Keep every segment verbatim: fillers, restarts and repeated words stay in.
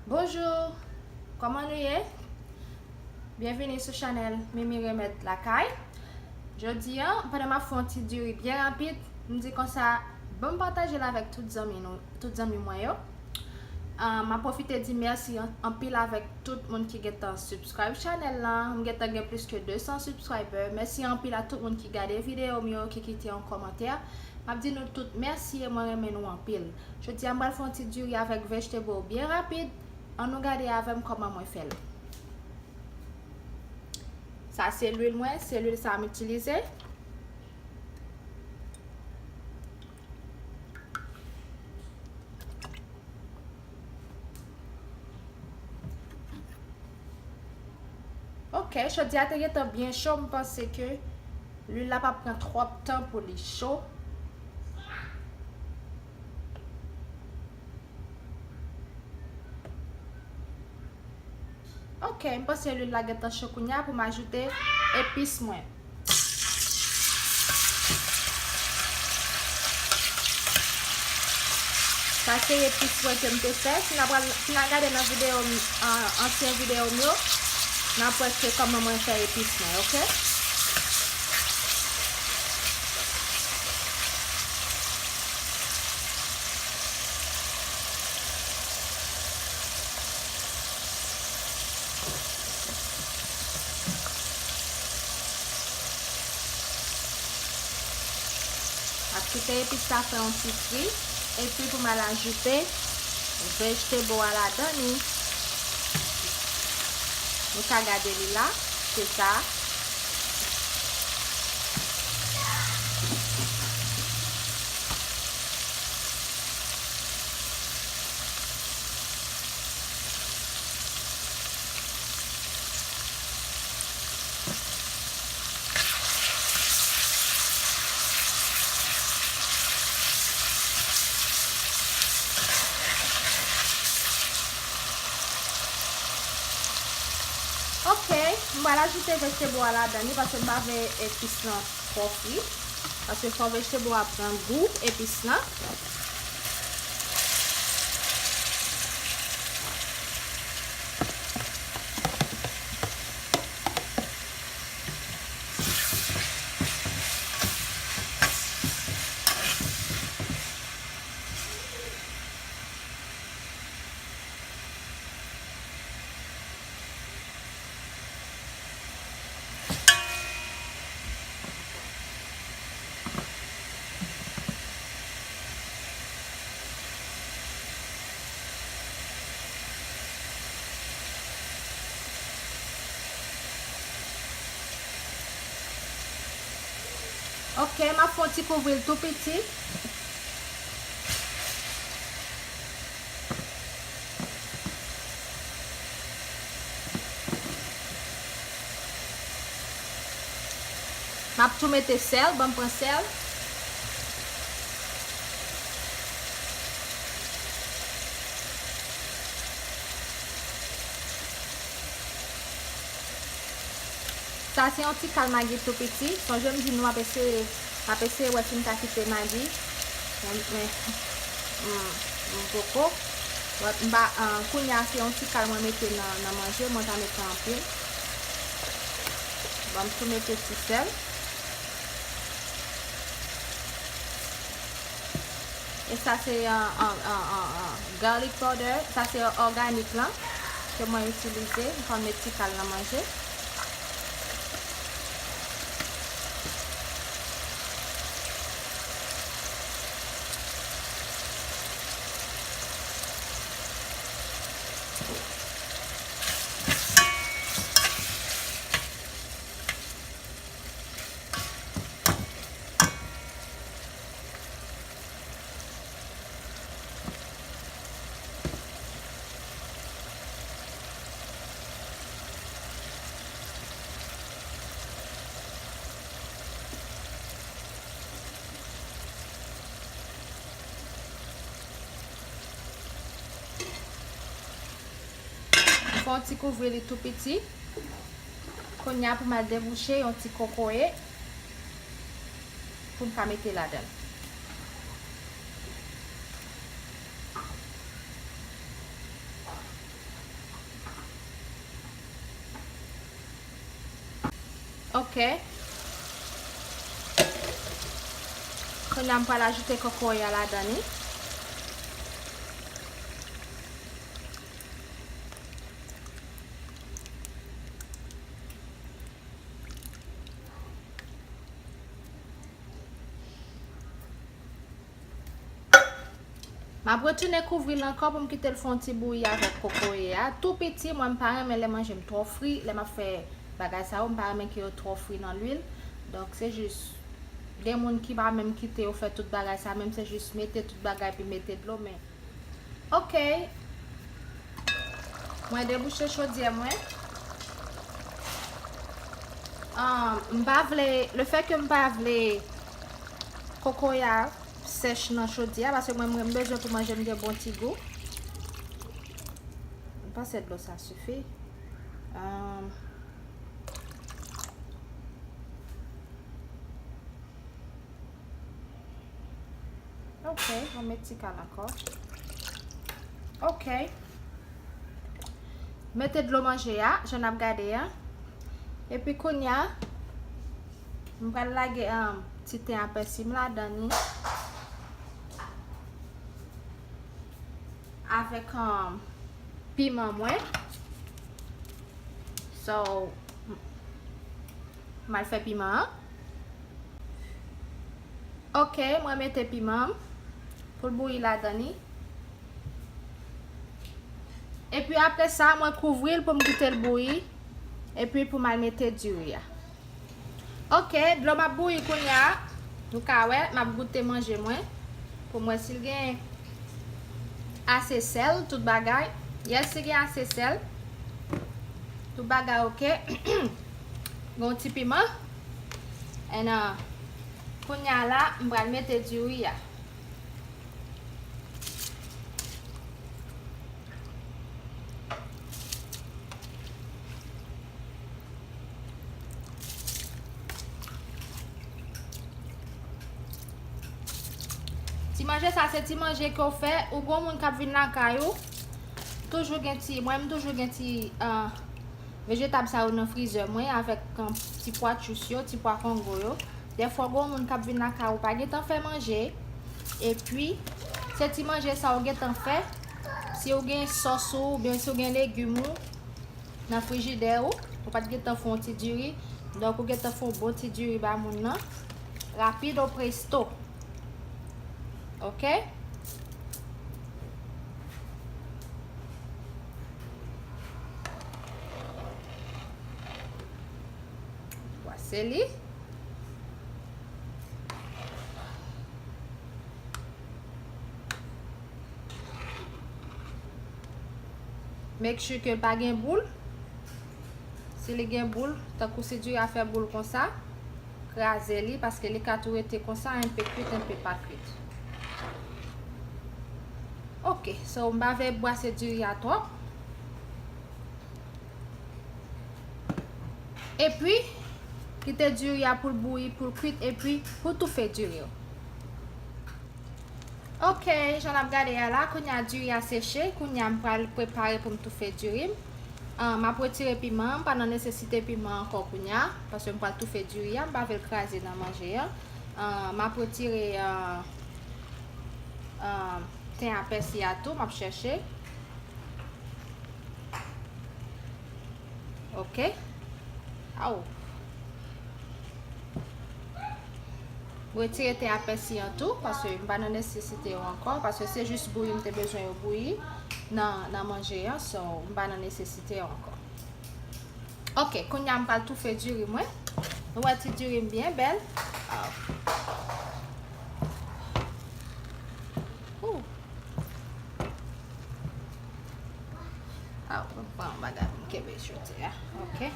Bonjou, kòman nou ye? Byenvini sou chanèl Mimi Remèd Lakay. Jodi a, pandan m ap fè yon ti diri byen rapid, m di konsa, ban m pataje l avèk tout zanmi nou, tout zanmi mwen yo. Ah, m ap pwofite di mèsi an-, anpil avèk tout moun ki gentan subscribe chanèl la. M gentan gen plis ke de san subscriber. Mèsi anpil a tout moun ki gade videyo m yo, ki kite yon kòmantè. M ap di nou tout mèsi e mwen renmen nou anpil. Jodi a, m pral fè yon ti diri avèk vegetable byen rapid. Ann nou gade avè m kòman mwen fè l. Sa se lwil mwen, se lwil sa m itilize. Ok, chòdyè a te gentan byen cho, m panse ke lwil la p ap pran twòp tan pou li cho. Ok, m panse lwil la gentan cho kounye a pou m ajoute epis mwen. Sa se epis mwen ke m te fè. Si n a pral, si n a gade nan videyo m, an, ansyen videyo m yo, n ap wè ke kòman mwen fè epis mwen, ok? Ap kite epis sa fè yon ti fri, epi pou m al ajoute vegetable a ladan li. Nou ka gade li la, se sa. Ok, m pral ajoute vegetable a ladan li paske m pa vle epis lan twò fri. Paske fò vegetable a pran gou epis lan. Ok, m ap fè yon ti kouvri l tou piti. M ap tou mete sèl, ban m pran sèl. Sa se yon ti kal magi tou piti. Sonje m di nou m ap eseye, m ap eseye wè si m ka kite magi. Men, men, m, m poko. But m pa, ah, kounye a se yon ti kal mwen mete nan, nan manje, mwen pa mete anpil. Ban m tou mete ti sèl. E sa se, ah, ah, ah, ah, ah, garlic powder. Sa se òganik lan ke mwen itilize. M konn met ti kal nan manje. M fè yon ti kouvri li tou piti. Kounye a pou m al debouche yon ti kokoye pou m ka mete ladan l. Ok. Kounye a m pral ajoute kokoye a ladan li. M ap retounen kouvri l ankò pou m kite l fè yon ti bouyi avèk kokoye a. Tou piti, mwen m pa renmen lè manje m twò fri, lè m ap fè bagay sa yo, m pa renmen ke yo twò fri nan lwil. Donk, se jis, gen moun ki pa menm kite yo fè tout bagay sa, menm se jis mete tout bagay pi mete dlo, men. Ok. Mwen debouche chodyè mwen. Ah, m pa vle, le fè ke m pa vle kokoye a sèch nan chodyè a, paske mwen, mwen bezwen pou manje m gen bon ti gou. M panse dlo sa sifi. Ah, Ok, mwen met ti kal ankò. Ok. Mete dlo manje a, jan n ap gade a. Epi kounye a, m pral lage, um, ti ten a pèsi m ladan li. Avèk, um, piman mwen. So, m al fè piman an. Ok, mwen mete piman m pou l bouyi ladan li. Epi apre sa, mwen kouvri l pou m kite l bouyi. Epi pou m al mete diri a. Ok, dlo m ap bouyi kounye a. Nou ka wè, m ap goute manje mwen. Pou m wè si l gen ase sèl, tout bagay. Yes, li gen ase sèl. Tout bagay ok. Gen yon ti piman. And, uh, kounye a la, m pral mete diri a. Ti manje sa, se ti manje ke w fè, ou gon moun k ap vin lakay ou, toujou gen ti, mwen, m toujou gen ti, ah, vejetab sa yo nan frizè mwen, avèk, ah, ti pwa tchous yo, ti pwa kongo yo. Dèfwa, gon moun k ap vin lakay ou pa gentan fè manje, epi se ti manje sa ou gentan fè, si ou gen sòs ou, oubyen si ou gen legim ou nan frijidè ou, ou pa t gentan fè yon ti diri, donk ou gentan fè yon bon ti diri ba moun nan, rapido presto. Ok? Bwase li. Make sure ke l pa gen boul. Si li gen boul, tankou si diri a fè boul konsa, kraze li, paske li ka tou rete konsa, enpe kwit, enpe pa kwit. Ok, so m pa vle bwase diri a twòp. Epi, kite diri a pou l bouyi, pou l kwit, epi pou toufe diri yo. Ok, jan n ap gade a la, kounye a diri a seche, kounye a m pral prepare pou m toufe diri m. Ah, m ap retire piman an, m pa nan nesesite piman ankò kounye a, paske m pral toufe diri a, m pa vle l kraze nan manje an. Ah, m ap retire, ah, ah, ten a pèsi a tou, m ap chèche. Ok. Aw. Retire ten a pèsi an tou, paske m pa nan nesesite yo ankò, paske se jis bouyi m te bezwen yo bouyi nan, nan manje an, so m pa nan nesesite yo ankò. Ok, kounye a m pral toufe diri mwen. Nou wè ti diri m byen bèl. Aw. Ooh. Ah, mwen pran yon bagay pou m kenbe chodyè a. Ok.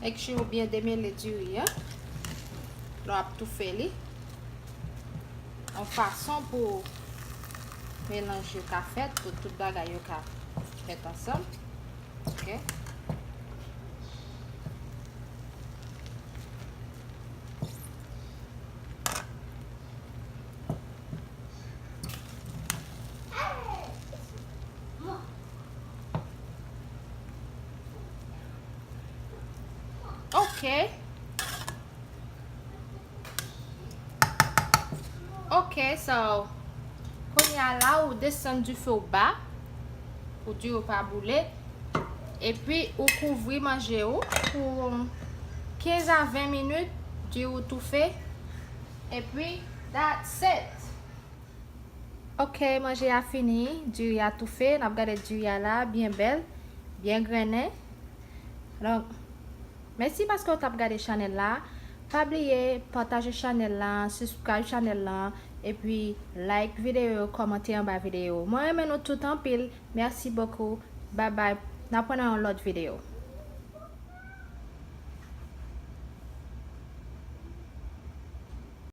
Make sure ou byen demele diri a lè w ap toufe li. Yon fason pou melanj yo ka fèt, pou tout bagay yo ka fèt ansanm. Ok. Ok. Ok, so, kounye a la, ou desann dife w ba pou diri w pa boule. Epi, ou kouvri manje w pou kenz a ven minit, diri w toufe. Epi, that's it. Ok, manje a fini, diri a toufe. N ap gade diri a la, byen bèl, byen grennen. Donk, mèsi paske w t ap gade chanèl la. Pa bliye pataje chanèl la, subscribe chanèl la, epi like videyo yo, kòmante anba videyo. Mwen renmen nou tout anpil. Merci beaucoup. Bye bye. N ap wè nan yon lòt videyo.